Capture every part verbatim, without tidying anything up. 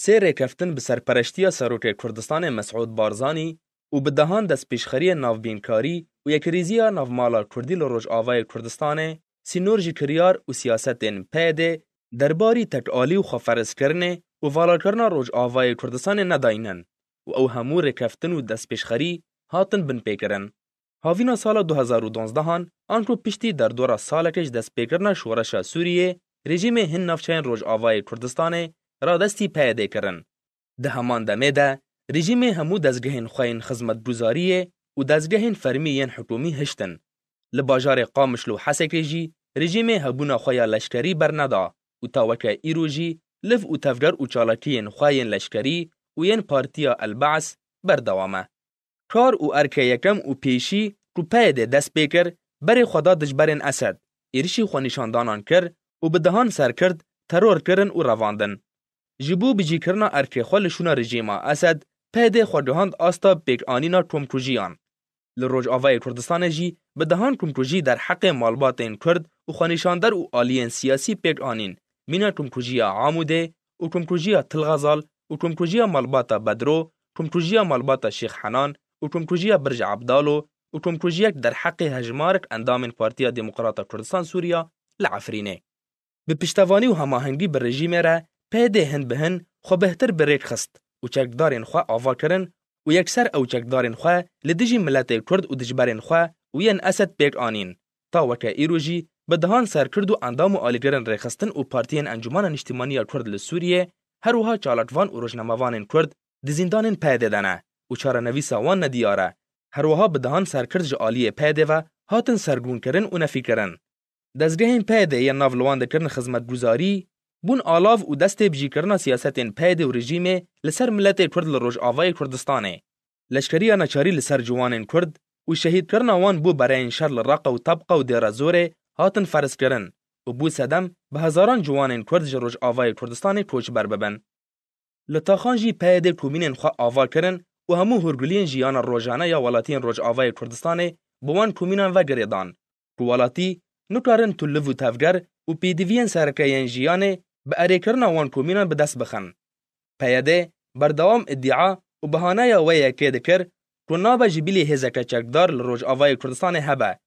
Sê rêkeftin bi serpereştiya Serokê Kurdistanê Mesûd Barzanî û bi dehan destpêşxeriyên navbînkarî û yekrêziya navmala Kurdî li Rojavayê Kurdistanê, sînor ji kiryar û siyasetên P Y D derbarî tekalî û xweferzkirinê û valakirina Rojavayê Kurdistanê nedayînin û ew hemû rêkeftin û destpêşxerî hatin binpêkirin. Havîna sala du hezar û duwazdeh an, anku piştî derdora salekê ji destpêkirina şoreşa Sûriyê, rejîmê hin navçeyên Rojavayê Kurdistanê radestî P Y D kirin. Di heman demê de, rejîmê hemû dezgehên xwe yên xizmetguzariyê û dezgehên fermî yên hikûmî hiştin. Li bajarê Qamişlo û Hesekê jî rejîmê hebûna xwe ya leşkerî berneda û ta weke îro jî liv û tevger û çalakiyên xwe yên leşkerî û yên Partiya El Ba's berdewam e. Kar û erkê yekem û pêşî ku P Y D dest pê kir, berê xwe da dijberên Esed, êrişî xwenîşandanan kir û bi dehan serkird teror kirin û revandin. Ji bo bicîkirina erkê xwe li şûna rejîma Esed, P Y D xwe gihand asta pêkanîna komkujiyan. Li Rojavayê Kurdistanê jî bi dehan komkujî derheqê malbatên Kurd û xwenîşander û aliyên siyasî pêk anîn, mîna komkujiya Amûdê û komkujiya Til Xezal û komkujiya malbata Bedro, komkujiya malbata Şêx Henan û komkujiya Birj Ebdalo û komkujiyek derheqê hejmarek endamên Partiya Demokrata Kurdistan Sûriya li Efrînê. Bi piştevanî û hemahengî bi rejîmê re P Y D hin bi hin xwe bêhtir bi rêk xist û çekdarên xwe ava kirin û yekser ew çekdarên xwe li dijî miletê Kurd û dijberên xwe û yên Esed pêk anîn. Ta weke îro jî bi dehan serkird û endam û alîgirên rêxistin û partiyên Encûmena Niştimanî ya Kurd li Sûriyê, her wiha çalakvan û rojnamevanên Kurd di zîndanên P Y D de ne û çarenivîsa wan nediyar e. Her wiha bi dehan serkird ji aliyê P Y D ve hatin sergûnkirin û nefîkirin. Dezgehên P Y D yên nav li wan dikirin xizmetguzarî, bûn alav û destê bicîkirina siyasetên P Y D û rejîmê li ser miletê Kurd li Rojavayê Kurdistanê. Leşkeriya neçarî li ser ciwanên Kurd û şehîdkirina wan bo bereyên şer li Reqa û Tebqa û Dêra Zorê hatin ferzkirin û bû sedem bi hezaran ciwanên Kurd ji Rojavayê Kurdistanê koçber bibin. Li taxan jî P Y D komînên xwe ava kirin û hemû hûrguliyên jiyana rojane ya welatiyên Rojavayê Kurdistanê bi wan komînan ve girêdan ku welatî nikarin tu liv û tevger û pêdiviyên sereke yên jiyanê bi erêkirina wan komînan bi dest bixin P Y D berdewam îdia û bihaneya wê yekê dikir ku nabe ji bilî hêzeke çekdar li Rojavayê Kurdistanê hebe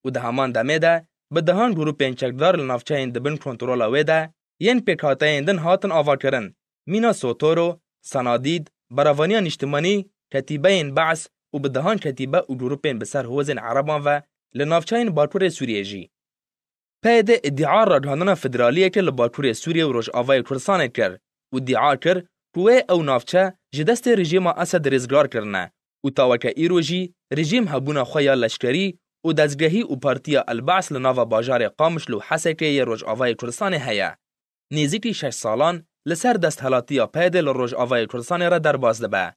û di heman demê de bi dehan grûpên çekdar li navçeyên di bin kontrola wê de yên pêkhateyên din hatin avakirin, mîna Sotoro, Sanadîd, Berevaniya Nîştimanî, Ketîbeyên Be's û bi dehan ketîbe û grûpên bi ser hozên Ereban ve li navçeyên Bakurê Sûriyê jî. P Y D îdia ragihandina federaliyeke li Bakurê Sûriyê û Rojavayê Kurdistanê kir û îdia kir ku wê ew navçe ji destê rejîma Esed rêzgar kirine û ta weke îro jî rejîm hebûna xwe ya leşkerî û dezgehî û Partiya El Ba's li nava bajarê Qamişlo û Hesekê yê Rojavayê Kurdistanê heye. Nêzîkî şeş salan li ser desthilatiya P Y D li Rojavayê Kurdistanê re derbas dibe.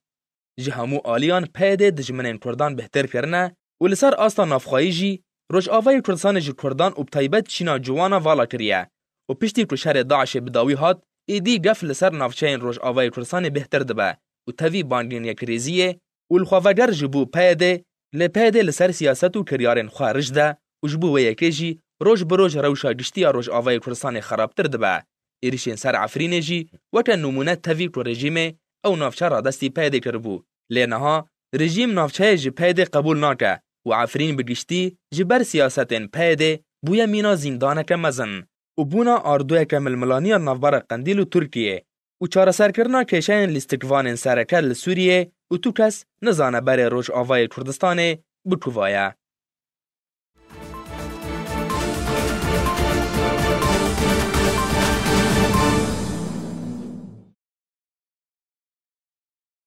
Ji hemû aliyan P Y D dijminên Kurdan bêhtir kirine û li ser asta navxweyî jî Rojavayê Kurdistanê ji Kurdan û bi taybet çîna ciwana vala kiriye û piştî ku şerê DAIŞê bi dawî hat, êdî gef li ser navçeyên Rojavayê Kurdistanê bêhtir dibe û tevî bangên yekrêziyê û li xwe veger ji bo P Y D, lê P Y D li ser siyaset û kiryarên xwe rij de û ji bo wê yekê jî roj bi roj rewşa giştî ya Rojavayê Kurdistanê xerabtir dibe. Êrişên ser Efrînê jî weke nimûne tevî ku rejîmê ew navçe radestî P Y D kiribû. Lê niha rejîm navçeyê ji P Y D qebûl nake û Efrîn bi giştî ji ber siyasetên P Y D bûye mîna zîndaneke mezin û bûna ardoyeke milmilaniya navbera Qendîl û Tirkiyê û çareserkirina kêşeyên lîstikvanên sereke li Sûriyê û tu kes nizane berê Rojavayê Kurdistanê bi ku va ye.